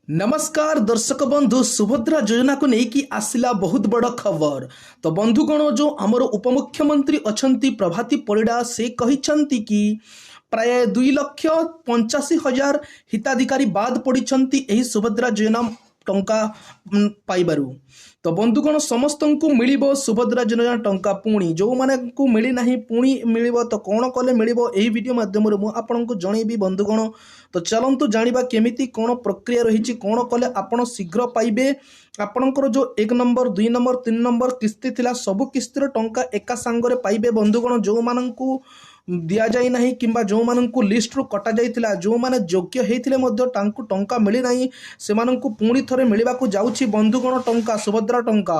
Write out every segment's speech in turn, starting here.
ନମସ୍କାର ଦର୍ଶକ ବନ୍ଧୁ, ସୁଭଦ୍ରା ଯୋଜନାକୁ ନେଇକି ଆସିଲା ବହୁତ ବଡ଼ ଖବର। ତ ବନ୍ଧୁଗଣ, ଯେଉଁ ଆମର ଉପମୁଖ୍ୟମନ୍ତ୍ରୀ ଅଛନ୍ତି ପ୍ରଭାତୀ ପରିଡ଼ା, ସେ କହିଛନ୍ତି କି ପ୍ରାୟ 2,85,000 ହିତାଧିକାରୀ ବାଦ ପଡ଼ିଛନ୍ତି ଏହି ସୁଭଦ୍ରା ଯୋଜନା ଟଙ୍କା ପାଇବାରୁ। ତ ବନ୍ଧୁଗଣ, ସମସ୍ତଙ୍କୁ ମିଳିବ ସୁଭଦ୍ରା ଯୋଜନା ଟଙ୍କା। ପୁଣି ଯେଉଁମାନଙ୍କୁ ମିଳିନାହିଁ, ପୁଣି ମିଳିବ। ତ କ'ଣ କଲେ ମିଳିବ, ଏହି ଭିଡ଼ିଓ ମାଧ୍ୟମରେ ମୁଁ ଆପଣଙ୍କୁ ଜଣେଇବି ବନ୍ଧୁଗଣ। ତ ଚାଲନ୍ତୁ ଜାଣିବା କେମିତି କ'ଣ ପ୍ରକ୍ରିୟା ରହିଛି, କ'ଣ କଲେ ଆପଣ ଶୀଘ୍ର ପାଇବେ। ଆପଣଙ୍କର ଯେଉଁ 1 ନମ୍ବର, 2 ନମ୍ବର, 3 ନମ୍ବର କିସ୍ତି ଥିଲା, ସବୁ କିସ୍ତିର ଟଙ୍କା ଏକା ସାଙ୍ଗରେ ପାଇବେ ବନ୍ଧୁଗଣ। ଯେଉଁମାନଙ୍କୁ ଦିଆଯାଇ ନାହିଁ କିମ୍ବା ଯେଉଁମାନଙ୍କୁ ଲିଷ୍ଟରୁ କଟାଯାଇଥିଲା, ଯେଉଁମାନେ ଯୋଗ୍ୟ ହେଇଥିଲେ ମଧ୍ୟ ତାଙ୍କୁ ଟଙ୍କା ମିଳିନାହିଁ, ସେମାନଙ୍କୁ ପୁଣି ଥରେ ମିଳିବାକୁ ଯାଉଛି ବନ୍ଧୁଗଣ ଟଙ୍କା, ସୁଭଦ୍ରା ଟଙ୍କା।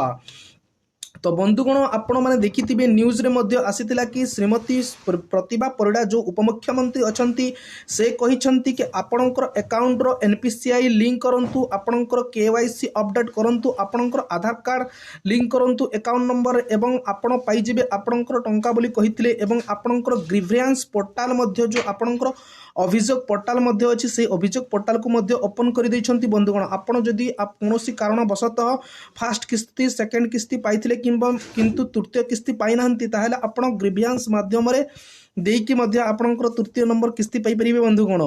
ତ ବନ୍ଧୁଗଣ, ଆପଣମାନେ ଦେଖିଥିବେ, ନ୍ୟୁଜ୍ରେ ମଧ୍ୟ ଆସିଥିଲା କି ଶ୍ରୀମତୀ ପ୍ରତିଭା ପରିଡ଼ା, ଯେଉଁ ଉପମୁଖ୍ୟମନ୍ତ୍ରୀ ଅଛନ୍ତି, ସେ କହିଛନ୍ତି କି ଆପଣଙ୍କର ଆକାଉଣ୍ଟର ଏନ୍ପିସିଆଇ ଲିଙ୍କ କରନ୍ତୁ, ଆପଣଙ୍କର କେୱାଇସି ଅପଡେଟ୍ କରନ୍ତୁ, ଆପଣଙ୍କର ଆଧାର କାର୍ଡ଼ ଲିଙ୍କ କରନ୍ତୁ ଆକାଉଣ୍ଟ ନମ୍ବର ଏବଂ ଆପଣ ପାଇଯିବେ ଆପଣଙ୍କର ଟଙ୍କା ବୋଲି କହିଥିଲେ। ଏବଂ ଆପଣଙ୍କର ଗ୍ରିଭ୍ୟାନ୍ସ ପୋର୍ଟାଲ ମଧ୍ୟ, ଯେଉଁ ଆପଣଙ୍କର ଅଭିଯୋଗ ପୋର୍ଟାଲ ମଧ୍ୟ ଅଛି, ସେଇ ଅଭିଯୋଗ ପୋର୍ଟାଲକୁ ମଧ୍ୟ ଓପନ୍ କରିଦେଇଛନ୍ତି ବନ୍ଧୁଗଣ। ଆପଣ ଯଦି କୌଣସି କାରଣବଶତଃ ଫାଷ୍ଟ କିସ୍ତି, ସେକେଣ୍ଡ କିସ୍ତି ପାଇଥିଲେ କିମ୍ବା କିନ୍ତୁ ତୃତୀୟ କିସ୍ତି ପାଇନାହାନ୍ତି, ତାହେଲେ ଆପଣ ଗ୍ରିଭିଆନ୍ସ ମାଧ୍ୟମରେ ଦେଇକି ମଧ୍ୟ ଆପଣଙ୍କର ତୃତୀୟ ନମ୍ବର କିସ୍ତି ପାଇପାରିବେ ବନ୍ଧୁଗଣ।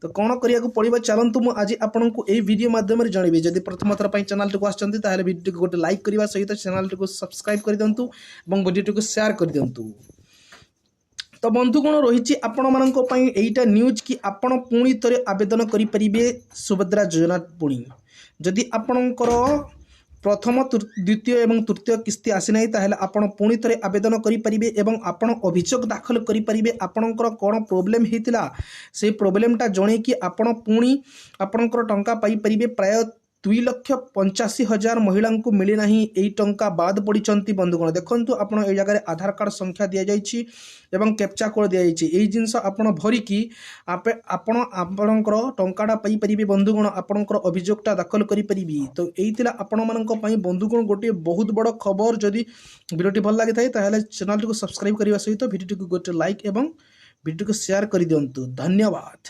ତ କ'ଣ କରିବାକୁ ପଡ଼ିବ, ଚାଲନ୍ତୁ ମୁଁ ଆଜି ଆପଣଙ୍କୁ ଏଇ ଭିଡ଼ିଓ ମାଧ୍ୟମରେ ଜଣେଇବି। ଯଦି ପ୍ରଥମ ଥର ପାଇଁ ଚ୍ୟାନେଲଟିକୁ ଆସିଛନ୍ତି, ତାହେଲେ ଭିଡ଼ିଓଟିକୁ ଗୋଟେ ଲାଇକ୍ କରିବା ସହିତ ଚ୍ୟାନେଲଟିକୁ ସବସ୍କ୍ରାଇବ୍ କରିଦିଅନ୍ତୁ ଏବଂ ଭିଡ଼ିଓଟିକୁ ସେୟାର କରିଦିଅନ୍ତୁ। ତ ବନ୍ଧୁଗଣ, ରହିଛି ଆପଣମାନଙ୍କ ପାଇଁ ଏଇଟା ନ୍ୟୁଜ୍ କି ଆପଣ ପୁଣି ଥରେ ଆବେଦନ କରିପାରିବେ ସୁଭଦ୍ରା ଯୋଜନା। ପୁଣି ଯଦି ଆପଣଙ୍କର ପ୍ରଥମ, ଦ୍ୱିତୀୟ ଏବଂ ତୃତୀୟ କିସ୍ତି ଆସିନାହିଁ, ତାହେଲେ ଆପଣ ପୁଣି ଥରେ ଆବେଦନ କରିପାରିବେ ଏବଂ ଆପଣ ଅଭିଯୋଗ ଦାଖଲ କରିପାରିବେ। ଆପଣଙ୍କର କ'ଣ ପ୍ରୋବ୍ଲେମ୍ ହେଇଥିଲା, ସେଇ ପ୍ରୋବ୍ଲେମଟା ଜଣେଇକି ଆପଣ ପୁଣି ଆପଣଙ୍କର ଟଙ୍କା ପାଇପାରିବେ। ପ୍ରାୟ 2,85,000 ମହିଳାଙ୍କୁ ମିଳିନାହିଁ ଏଇ ଟଙ୍କା, ବାଦ ପଡ଼ିଛନ୍ତି ବନ୍ଧୁଗଣ। ଦେଖନ୍ତୁ ଆପଣ, ଏଇ ଜାଗାରେ ଆଧାର କାର୍ଡ଼ ସଂଖ୍ୟା ଦିଆଯାଇଛି ଏବଂ କ୍ୟାପଚା କୋଡ଼ ଦିଆଯାଇଛି। ଏଇ ଜିନିଷ ଆପଣ ଭରିକି ଆପଣ ଆପଣଙ୍କର ଟଙ୍କାଟା ପାଇପାରିବେ ବନ୍ଧୁଗଣ, ଆପଣଙ୍କର ଅଭିଯୋଗଟା ଦାଖଲ କରିପାରିବେ। ତ ଏଇ ଥିଲା ଆପଣମାନଙ୍କ ପାଇଁ ବନ୍ଧୁଗଣ ଗୋଟିଏ ବହୁତ ବଡ଼ ଖବର। ଯଦି ଭିଡ଼ିଓଟି ଭଲ ଲାଗିଥାଏ, ତାହେଲେ ଚ୍ୟାନେଲଟିକୁ ସବସ୍କ୍ରାଇବ୍ କରିବା ସହିତ ଭିଡ଼ିଓଟିକୁ ଗୋଟେ ଲାଇକ୍ ଏବଂ ଭିଡ଼ିଓଟିକୁ ସେୟାର କରିଦିଅନ୍ତୁ। ଧନ୍ୟବାଦ।